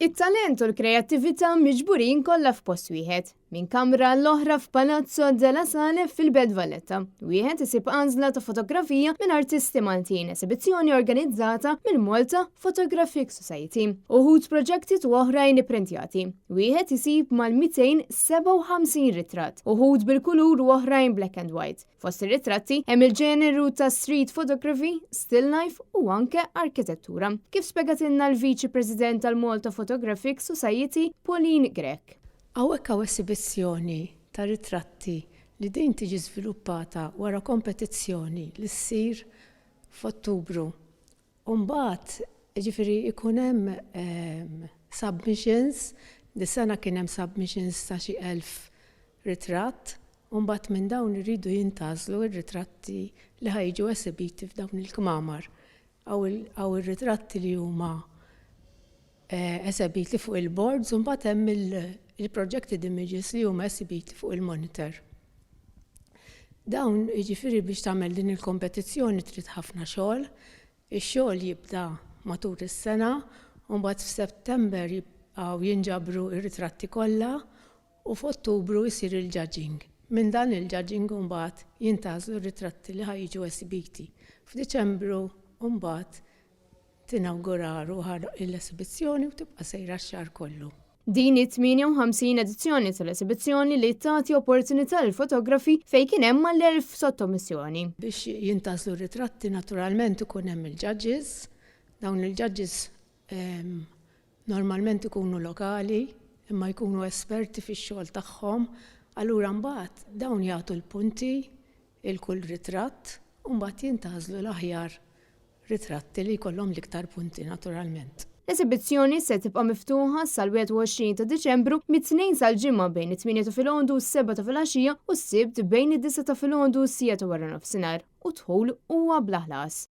It-talent u l-kreattività miġburin kollha f'post wieħed. Minn kamra l-oħra f'Palazzo della Sale fil-Belt Valletta. Wieħed isib għażla ta' fotografija minn artisti Maltin, esibizzjoni organizzata mill-Malta Photographic Society. Uħud projected u oħrajn ipprintjati. Wieħed isib mal-257 ritratt, uħud bil-kulur u oħrajn black and white. Fost ir-ritratti hemm il-ġeneru ta' street photography, still life u anke arkitettura. Kif spjegatilna l-Viċi President tal-Malta Photographic Society, Pauline Grech. Hawnhekk hawn esibizzjoni ta' ritratti li din tiġi żviluppata wara kompetizzjoni li ssir f'Ottubru. U mbagħad jiġifieri jkun hemm submissions, dis-sena kien hemm submissions ta' xi 1000 ritratt, u mbagħad minn dawn iridu jintgħażlu r-ritratti li ħa jiġu esibiti f'dawn il-kmamar. Hawn ir-ritratti li huma esebiti fuq il-boards u mbagħad hemm il-projected images li huma esibiti fuq il-monitor. Dawn jiġifieri biex tagħmel din il-kompetizzjoni trid ħafna xogħol. Ix-xogħol jibda matul is-sena u mbagħad f'September jibqgħu jinġabru r-ritratti kollha u f'Ottubru jsir il-judging. Minn dan il-judging mbagħad jintgħażlu r-ritratti li ħa jiġu esibiti. F'Diċembru mbagħad tinawgura ruħha l-esibizzjoni u tibqa' sejra x-xahar kollu. Din it-58 edizzjoni tal-esibizzjoni li tagħti opportunità lil fotografi fejn kien hemm mal-1000 sottomissjoni. Biex jintgħażlu r-ritratti naturalment ikun hemm il-judges, dawn il-judges normalment ikunu lokali imma jkunu esperti fix-xogħol tagħhom, allura mbagħad dawn jagħtu l-punti il kull ritratt u mbagħad jintgħażlu l-aħjar ritratti li jkollhom l-iktar punti naturalment. L-esibizzjoni se tibqa' miftuħa sal-21 ta' Diċembru mit-Tnejn sal-Ġimgħa bejn it-8 ta' filgħodu u s-7 ta' filgħaxija u s-Sibt bejn id-9 ta' filgħodu u s-siegħa ta' wara nofsinhar u dħul huwa bla ħlas.